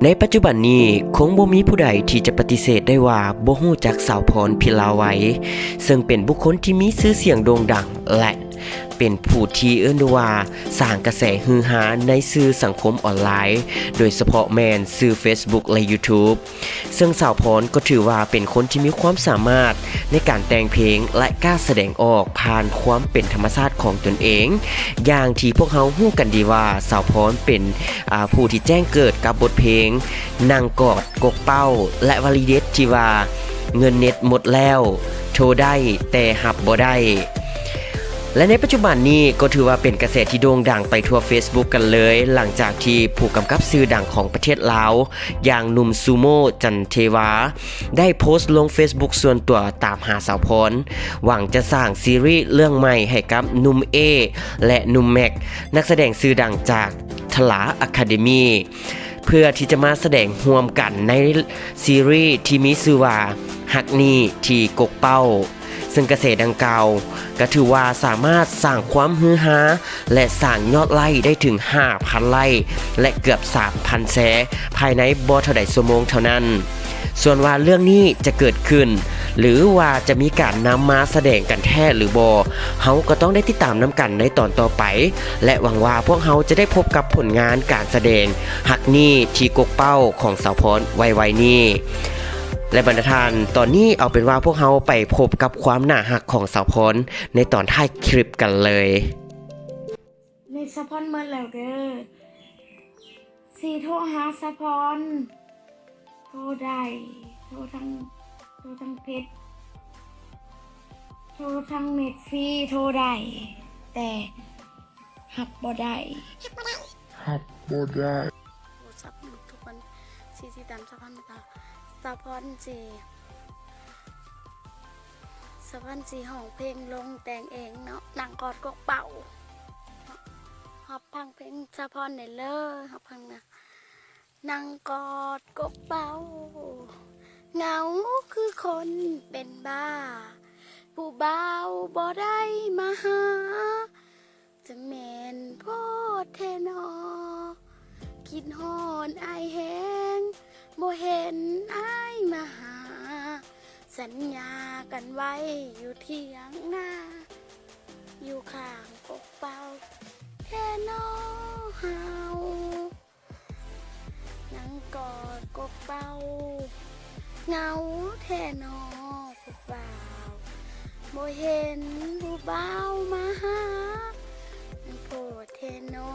ໃນປັດຈຸບັນນີ້ ຄົງບໍ່ມີຜູ້ໃດທີ່ຈະປະຕິເສດໄດ້ວ່າບໍ່ຮູ້ຈັກສາວພອນ ພິລາໄວ ເຊິ່ງເປັນບຸກຄົນທີ່ມີຊື່ສຽງໂດ່ງດັງ ແລະ ເປັນຜູ້ທີ່ເອີ້ນໄດ້ວ່າສ້າງກະແສຮືຮາໃນສື່ສັງຄົມອອນລາຍ ໂດຍສະເພາະແມ່ນສື່ເຟສບຸກ ແລະ ຢູທູບ. ເຊິ່ງສາວພອນກໍຖືວ່າເປັນຄົນທີ່ມີຄວາມສາມາດໃນການແຕ່ງເພງ ແລະ ກ້າສະແດງອອກຜ່ານຄວາມເປັນທຳມະຊາດຂອງຕົນເອງ. ຢ່າງທີ່ພວກເຮົາຮູ້ກັນດີວ່າ ສາວພອນເປັນ ອາ ຜູ້ທີ່ແຈ້ງເກີດກັບບົດເພງ ນັ່ງກອດກົກເປົ້າ ແລະ ວະລີເດັດທີ່ວ່າ ເງິນເນັດໝົດແລ້ວ ໂທໄດ້ແຕ່ຮັບບໍ່ໄດ້ ແລະ ໃນປັດຈຸບັນນີ້ກໍຖືວ່າເປັນກະແສທີ່ໂດ່ງດັງໄປທົ່ວເຟສບຸກກັນເລີຍ ຫຼັງຈາກທີ່ຜູ້ກຳກັບຊື່ດັງຂອງປະເທດລາວ ຢ່າງໜຸ່ມຊູໂມ ຈັນເທວາ ໄດ້ໂພສລົງເຟສບຸກສ່ວນຕົວຕາມຫາສາວພອນ ຫວັງຈະສ້າງຊີຣີເລື່ອງໃໝ່ໃຫ້ກັບໜຸ່ມເອ ແລະ ໜຸ່ມແມັກ ນັກສະແດງຊື່ດັງຈາກທະລາອາຄາເດມີ ເພື່ອທີ່ຈະມາສະແດງຮ່ວມກັນໃນຊີຣີທີ່ມີຊື່ວ່າ ຮັກນີ້ທີ່ກົກເປົ້າ. ເຊິ່ງກະແສດັ່ງກ່າວກໍຖືວ່າສາມາດສ້າງຄວາມຮືຮາ ແລະ ສ້າງຍອດໄລ້ໄດ້ເຖິງຫ້າພັນໄລ້ ແລະ ເກືອບສາມພັນແຊ ພາຍໃນບໍ່ເທົ່າໃດຊົ່ວໂມງເທົ່ານັ້ນ. ສ່ວນວ່າເລື່ອງນີ້ຈະເກີດຂຶ້ນ ຫຼື ວ່າຈະມີການນຳມາສະແດງກັນແທ້ ຫຼື ບໍ່, ເຮົາກໍຕ້ອງໄດ້ຕິດຕາມນຳກັນໃນຕອນຕໍ່ໄປ ແລະ ຫວັງວ່າພວກເຮົາຈະໄດ້ພົບກັບຜົນງານການສະແດງຮັກນີ້ທີ່ກົກເປົ້າຂອງສາວພອນໄວໆນີ້. ແລະ ບັນດາທ່ານ, ຕອນນີ້ເອົາເປັນວ່າພວກເຮົາໄປພົບກັບຄວາມໜ້າຮັກຂອງສາວພອນໃນຕອນທ້າຍຄລິບກັນເລີຍ. ເນັດສາວພອນໝົດແລ້ວເດີ. ຊິໂທຫາສາວພອນ ໂທໄດ້ ໂທທາງ ໂທທາງເຟສ ໂທທາງເນັດຟຣີ ໂທໄດ້ ແຕ່ຮັບບໍ່ໄດ້ ຮັບບໍ່ໄດ້ ໂທສັບຢູ່ທຸກຄົນ ຊິຕິດຕາມສາວພອນຕໍ່ ສາວພອນຊິ ສາວພອນຊິຮ້ອງເພງລົງແຕ່ງເອງເນາະ ນັ່ງກອດກົກເປົ້າ. ຮັບຟັງເພງສາວພອນໄດ້ເລີຍ ຮັບຟັງນະ. ນັ່ງກອດກົກເປົ້າ ເຫງົາຄືຄົນເປັນບ້າ ຜູ້ບ່າວບໍ່ໄດ້ມາຫາ ຈະແມ່ນໂພດແທ້ນໍ ຄິດຮອດອ້າຍແຮງ ບໍ່ເຫັນອ້າຍມາຫາ ສັນຍາກັນໄວ້ຢູ່ຖຽງນາ ຢູ່ຂ້າງກົກເປົ້າແທ້ນໍເຮົາ. ນັ່ງກອດກົກເປົ້າ ເຫງົາແທ້ນໍຜູ້ບ່າວ ບໍ່ເຫັນຜູ້ບ່າວມາຫາ ໂພດແທ້ນໍ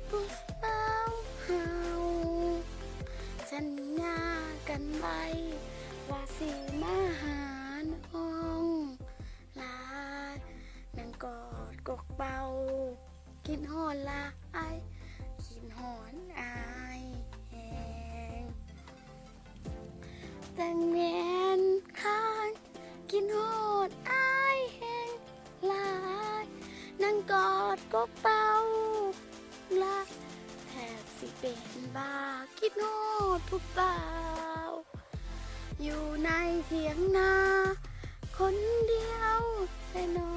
ຜູ້ບ່າວເຮົາ ສັນຍາກັນໄວ້ວ່າຊິມາຫານ້ອງຫຼາຍ ນັ່ງກອດກົກເປົ້າ ຄິດຮອດຫຼາຍ ຄິດຮອດອ້າຍແຮງ ແຕ່ແມ່ນຄ້າງ ຄິດຮອດອ້າຍແຮງຫຼາຍ ນັ່ງກອດກົກເປົ້າຫຼາຍ ແທບຊິເປັນບ້າ ຄິດຮອດຜູ້ບ່າວ ຢູ່ໃນຖຽງນາຄົນດຽວແທ້ນໍ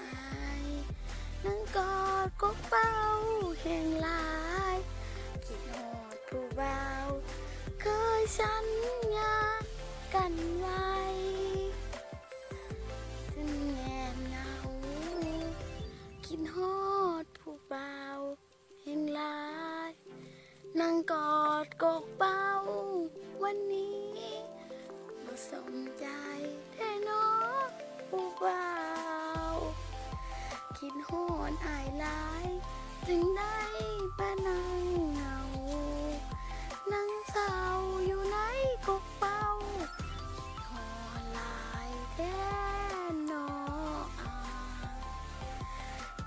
ອ້າຍ ນັ່ງກອດກົກເປົ້າແຮງຫຼາຍ ຄິດຮອດຜູ້ບ່າວເຄີຍສັນຍາກັນໄວ້ ຈຶ່ງແງນເຫງົາ ຄິດຮອດຜູ້ບ່າວ ແຮງຫຼາຍ ນັ່ງກອດກົກເປົ້າວັນນີ້ ບໍ່ສົມໃຈແທ້ນໍຜູ້ບ່າວ ຄິດຮອດອ້າຍຫຼາຍ ຈຶ່ງໄດ້ມານັ່ງເຫງົາ ນັ່ງເສົ້າຢູ່ໃນກົກເປົ້າ ຄິດຮອດຫຼາຍແທ້ນໍອ້າ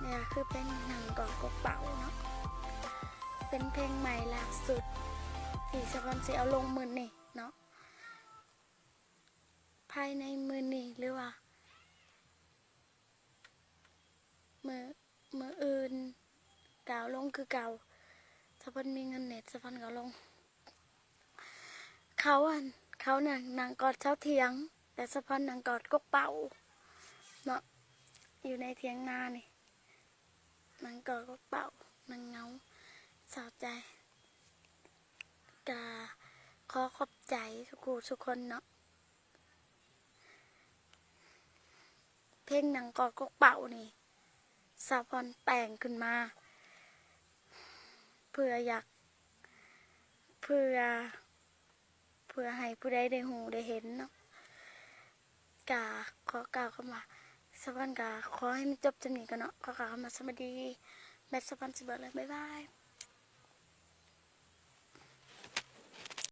ຍ. ນີ້ຄືເພງນັ່ງກອດກົກເປົ້າເນາະ ເປັນເພງໃໝ່ລ່າສຸດທີ່ສາວພອນຊິເອົາລົງມື້ນີ້ເນາະ ພາຍໃນມື້ນີ້ ຫຼືວ່າມື້ ມື້ອື່ນກໍເອົາລົງຄືເກົ່າ ສາວພອນມີເງິນເນັດ ສາວພອນກໍເອົາລົງ. ເຂົາ ອັນ ເຂົານັ້ນນັ່ງກອດເສົາຖຽງ ແຕ່ສາວພອນນັ່ງກອດກົກເປົ້າເນາະ ຢູ່ໃນຖຽງນານີ້ ນັ່ງກອດກົກເປົ້າ ນັ່ງເຫງົາ ເສົ້າໃຈ. ກະຂໍຂອບໃຈທຸກຜູ້ທຸກຄົນເນາະ. ເພງໜັງກອດກົກເປົານີ້ ສາວພອນແປງຂຶ້ນມາ ເພື່ອຢາກ ເພື່ອ ເພື່ອໃຫ້ຜູ້ໃດໄດ້ຮູ້ໄດ້ເຫັນເນາະ. ກະຂໍກ່າວຄຳວ່າ ສາວພອນກະຂໍໃຫ້ມັນຈົບສ່ຳນີ້ກ່ອນເນາະ. ຂໍກ່າວຄຳວ່າສະບາຍດີ ແບັດສາວພອນຊິເບີດແລ້ວ ບາຍບາຍ.